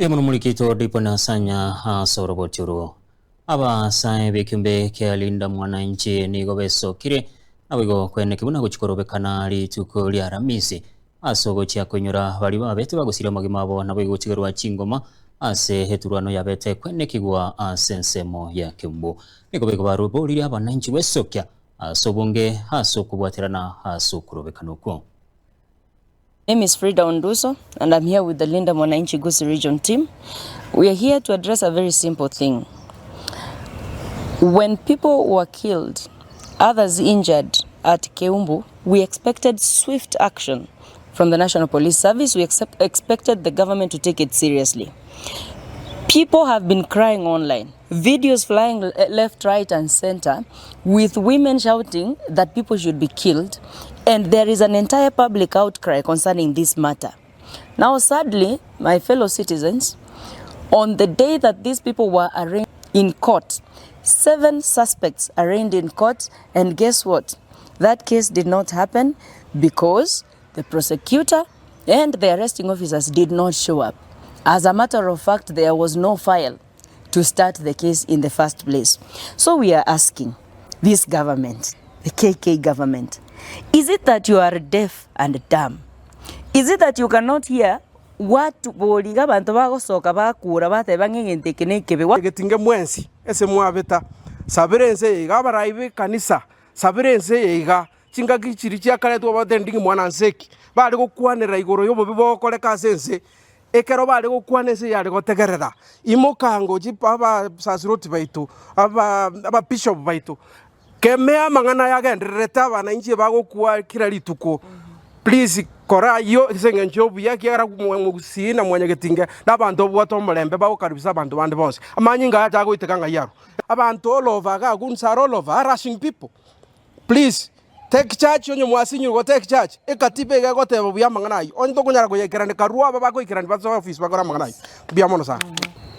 Mbuya mono Murikito Dipo Nasanya ase oroboti orwo. Abasae b'ekeombe kia Linda Mwananchi nigo besokire naboigo kweneki buna gochia korobekana rituko ria Aramisi ase ogochia koinyora baria babete bagosiria amagima abo naboigo gotigerwa chingoma ase eturwano yabete kwenekigwa ase ensemo ya Keumbu. Nigo boigo baroboririe abananchi gwesokia ase obonge ase okobwaterana ase okorobekana okwo. Name is Frida Onduso and I'm here with the Linda Mwananchi Gusii Region team. We are here to address a very simple thing. When people were killed, others injured at Keumbu, we expected swift action from the National Police Service. We accept, expected the government to take it seriously. People have been crying online, videos flying left, right, and center with women shouting that people should be killed, and there is an entire public outcry concerning this matter. Now, sadly, my fellow citizens, on the day that these people were arraigned in court, seven suspects arraigned in court, and guess what? That case did not happen because the prosecutor and the arresting officers did not show up. As a matter of fact, there was no file to start the case in the first place. So we are asking this government, the KK government, is it that you are deaf and dumb? Is it that you cannot hear what boriga abanto bagosoka bakura bateba ng'a egento eke nekebe? Egetinge mwensi ase mwabeta, sabera ense eye iga, abarai b'ekanisa, sabera ense eye iga, chingaki chiria chiakare twabwate nding'i mwana nse ki, bare gokwanera igoro y'obobe bogokoreka ase ense, ekero bare gokwana ense yare gotegerera, imoka ngochia abasasiroti baito, aba ababishop baito, kemea amang'ana aya agendererete abananchi bagokwa kera rituko, please kora ayio ase eng'encho ya obuya ekiagera omogusii na mwanyagetinge na abanto babwate omorembe bagokaribisa abanto bande bonsi. Amanyinga aya tagoiteka ng'ai arwe. Abanto all over iga goons are all over harassing people. Please take charge onye mwasinyirwe go take charge, ekatiba iga egoteba buya amang'ana ayio, onye tokonyara koyaikerania karue aba bakoikerania basoe office bakore amang'ana ayio. Mbuya mono sana.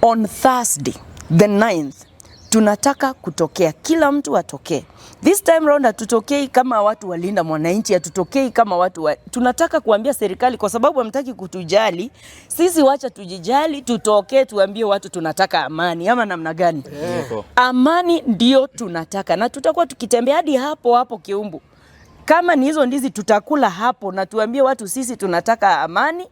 On Thursday the 9th tunataka kutokea, kila mtu atokee. This time round hatutokei kama watu wa Linda Mwananchi, hatutokei kama watu wa, tunataka kuambia serikali kwa sababu hamtaki kutujali sisi, wacha tujijali, tutokee tuambie watu tunataka amani ama namna gani? Amani ndio tunataka, na tutakuwa tukitembea hadi hapo hapo Keumbu. Kama ni hizo ndizi tutakula hapo, na tuambie watu sisi tunataka amani.